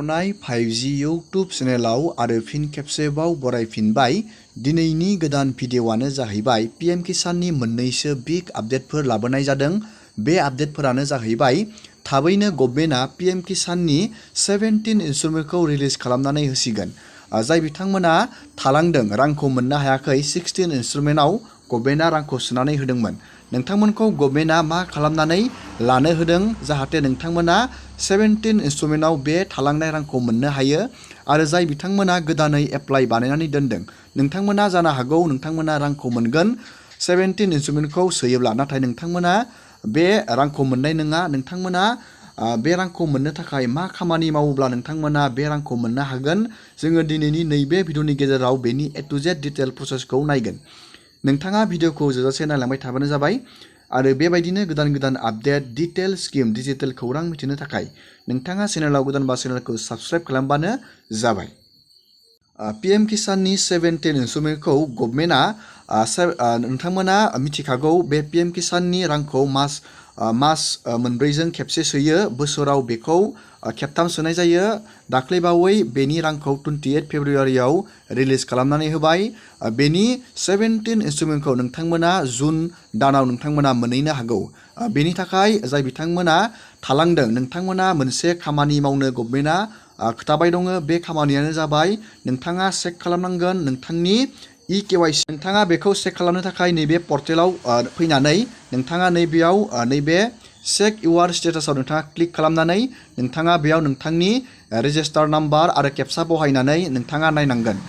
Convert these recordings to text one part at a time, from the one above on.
अरनाय 5G YouTube चेनेलाव आरो फिन खेबसेबाव बरायफिनबाय। दिनैनि गोदान भिडिअ'आनो जाहैबाय PM किसाननि मोननैसो बिग आपडेटफोर लाबोनाय जादों। बे आपडेटफोरानो जाहैबाय थाबैनो गभर्नमेन्टआ PM किसाननि 17 इन्स्टलमेन्टखौ रिलिज खालामनानै होसिगोन। जाय बिथांमोना थालांदों रांखौ मोननो हायाखै 16 इन्स्टलमेन्टआव गभर्नमेन्टआ रांखौ सोनानै होदोंमोन। नोंथांमोनखौ गभर्नमेन्टआ मा खालामनानै लानो होदों जाहाथे नोंथांमोना 17 इन्स्टलमेन्टआव बे थालांनाय रांखौ मोननो हायो। आरो जाय बिथांमोना गोदानै एप्लाइ बानायनानै दोनदों नोंथांमोना जानो हागौ नोंथांमोना रांखौ मोनगोन 17 इन्स्टलमेन्टखौ सोयोब्ला, नाथाय नोंथांमोना बे रांखौ मोननाय नङा। नोंथांमोना बे रांखौ मोननो थाखाय मा खामानि मावोब्ला नोंथांमोना बे रांखौ मोननो हागोन, जोङो दिनैनि नैबे भिडिअनि गेजेराव बेनि A to Z डिटेल प्रसेसखौ नायगोन। नोंथाङा भिडिअखौ जोबजासे नायलांबाय थाबानो जाबाय। आरो बेबायदिनो गोदान गोदान आपडेट, डिटेल स्किम, डिजिटेल खौरां मिथिनो थाखाय नोंथाङा चेनेलाव गोदानबा चेनेलखौ साबस्क्राइब खालामबानो जाबाय। PM किसाननि 17 इन्स्टलमेन्टखौ गभर्नमेन्टआ नोंथांमोना मिथिखागौ बे PM किसाननि रांखौ मास मोनब्रैजों खेबसे सोयो। बोसोराव बेखौ खेबथाम सोनाय जायो। दाख्लैबावै बेनि रांखौ 28 फेब्रुवारियाव रिलिज खालामनानै होबाय। बेनि 17 इन्स्टलमेन्टखौ नोंथांमोना जुन दानाव नोंथांमोना मोनहैनो हागौ। बेनि थाखाय जाय बिथांमोना थालांदों नोंथांमोना मोनसे खामानि मावनो गभर्नमेन्टआ खोथाबाय दङ। बे खामानियानो जाबाय नोंथाङा चेक खालामनांगोन नोंथांनि EKYC। नोंथाङा बेखौ चेक खालामनो थाखाय नैबे पर्टेलाव फैनानै नोंथाङा नैबेयाव नैबे चेक इउआर स्टेटासाव नोंथाङा क्लिक खालामनानै नोंथाङा बेयाव नोंथांनि रेजिस्टार नाम्बार आरो केपचा बहायनानै नोंथाङा नायनांगोन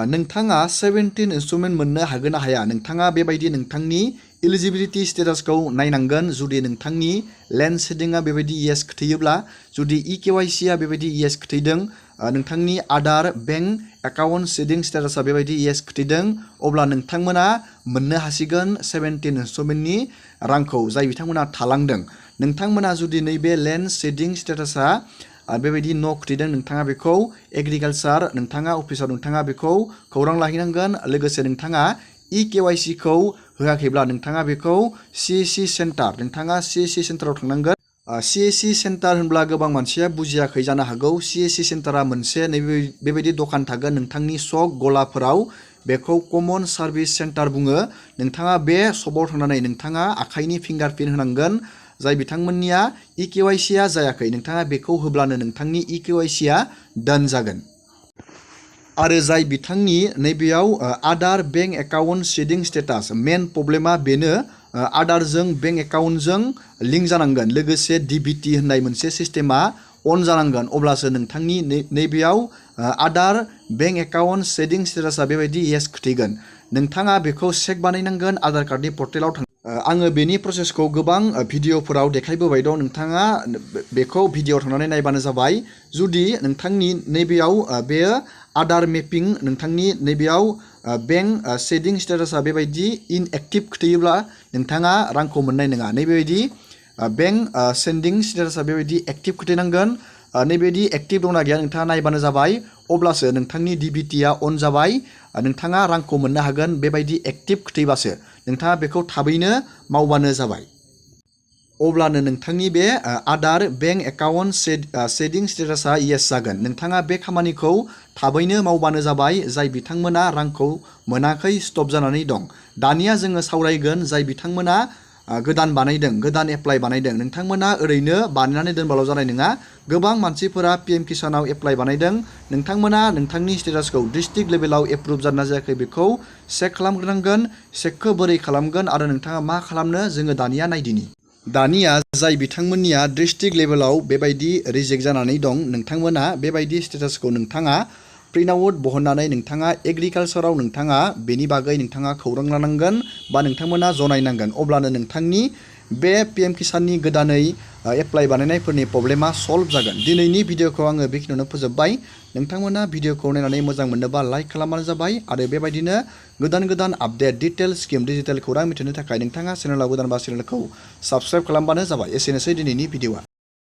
नोंथाङा 17 इन्स्टलमेन्ट मोननो हागोन ना हाया। नोंथाङा बेबायदि नोंथांनि इलिजिबिलिटि स्टेटासखौ नायनांगोन। जुदि नोंथांनि लेन्ड सेडिंआ बेबायदि येस खोथैयोब्ला, जुदि EKYCआ बेबायदि येस खोथैदों, नोंथांनि आधार बेंक एकाउन्ट सेडिं स्टेटासआ बेबायदि येस खोथैदों, अब्ला नोंथांमोना मोननो हासिगोन 17 इन्स्टलमेन्टनि रांखौ जाय बिथांमोना थालांदों। नोंथांमोना जुदि नैबे लेन्ड सेडिं स्टेटासआ बेबायदि न' खोथैदों, नोंथाङा बेखौ एग्रिकालचार नोंथाङा अफिसाव नोंथाङा बेखौ खौरां लाहैनांगोन। लोगोसे नोंथाङा EKYCखौ होआखैब्ला नोंथाङा बेखौ CAC सेन्टार, नोंथाङा CAC सेन्टाराव थांनांगोन। CAC सेन्टार होनब्ला गोबां मानसिया बुजियाखै जानो हागौ। CAC सेन्टारा मोनसे बेबायदि दखान थागोन नोंथांनि सक गलाफोराव, बेखौ कमन सार्भिस सेन्टार बुङो। नोंथाङा बे सकाव थांनानै नोंथाङा आखाइनि फिंगारप्रिन्ट होनांगोन। जाय बिथांमोननिया EKYCआ जायाखै नोंथाङा बेखौ होब्लानो नोंथांनि EKYCआ डान जागोन। आरो जाय बिथांनि नैबेयाव Aadhaar bank account shedding status, मेन प्रब्लेमा बेनो आधारजों बेंक एकाउन्टजों लिंक जानांगोन। लोगोसे DBT होननाय मोनसे सिस्टेमा अन जानांगोन, अब्लासो नोंथांनि नैबेयाव आधार बेंक एकाउन्ट सेडिं स्टेटासआ बेबायदि येस खोथैगोन। नोंथाङा बेखौ चेक बानायनांगोन आधार कार्डनि पर्टेलाव आङो बेनि प्रसेसखौ गोबां भिडिअफोराव देखायबोबाय दं। नोंथाङा बेखौ भिडिअआव थांनानै नायबानो जाबाय। जुदि नोंथांनि नैबेयाव बेयो आधार मेपिं, नोंथांनि नैबेयाव बेंक सेडिं स्टेटासआ बेबायदि इनएक्टिभ खोथैयोब्ला नोंथाङा रांखौ मोननाय नङा। नैबेबायदि बेंक सेन्डिं स्टेटासआ बेबायदि एक्टिभ खोथैनांगोन। नैबेबायदि एक्टिभ दंना गैया नोंथाङा नायबानो जाबाय, अब्लासो नोंथांनि DBTआ अन जाबाय। नोंथाङा रांखौ मोननो हागोन बेबायदि एक्टिभ खोथैबासो। नोंथाङा बेखौ थाबैनो मावबानो जाबाय। अब्लानो नोंथांनि बे Aadhaar bank account shedding स्टेटासआ yes जागोन। नोंथाङा बे खामानिखौ थाबैनो मावबानो जाबाय। जाय बिथांमोना रांखौ मोनाखै, स्टप जानानै दं। दानिया जोङो सावरायगोन जाय बिथांमोना गोदान बानायदों, गोदान एप्लाइ बानायदों। नोंथांमोना ओरैनो बानायनानै दोनबाल' जानाय नङा। गोबां मानसिफोरा PM किसानाव एप्लाइ बानायदों। नोंथांमोना नोंथांनि स्टेटासखौ डिस्ट्रिक्ट लेभेलाव एप्रुभ जादोंना जायाखै बेखौ चेक खालामग्रोनांगोन। चेकखौ बोरै खालामगोन आरो नोंथाङा मा खालामनो जोङो दानिया नायदिनि। दानिया जाय बिथांमोननिया डिस्ट्रिक्ट लेभेलाव बेबायदि रिजेक्ट जानानै दं, नोंथांमोना बेबायदि स्टेटासखौ नोंथाङा प्रिन्ट आउट बहननानै नोंथाङा एग्रिकालचाराव नोंथाङा बेनि बागै नोंथाङा खौरां लानांगोन बा नोंथांमोना जनायनांगोन। अब्लानो नोंथांनि बे PM किसाननि गोदानै एप्लाइ बानायनायफोरनि प्रब्लेमा सल्भ जागोन। दिनैनि भिडिअखौ आङो बेखिनियावनो फोजोबबाय। नोंथांमोना भिडिअखौ नायनानै मोजां मोनोबा लाइक खालामबानो जाबाय। आरो बेबायदिनो गोदान गोदान आपडेट, डिटेल स्किम, डिजिटेल खौरां मिथिनो थाखाय नोंथाङा चेनेलाव गोदानबा चेनेलखौ साबस्क्राइब खालामबानो जाबाय। एसेनोसै दिनैनि भिडिअआ।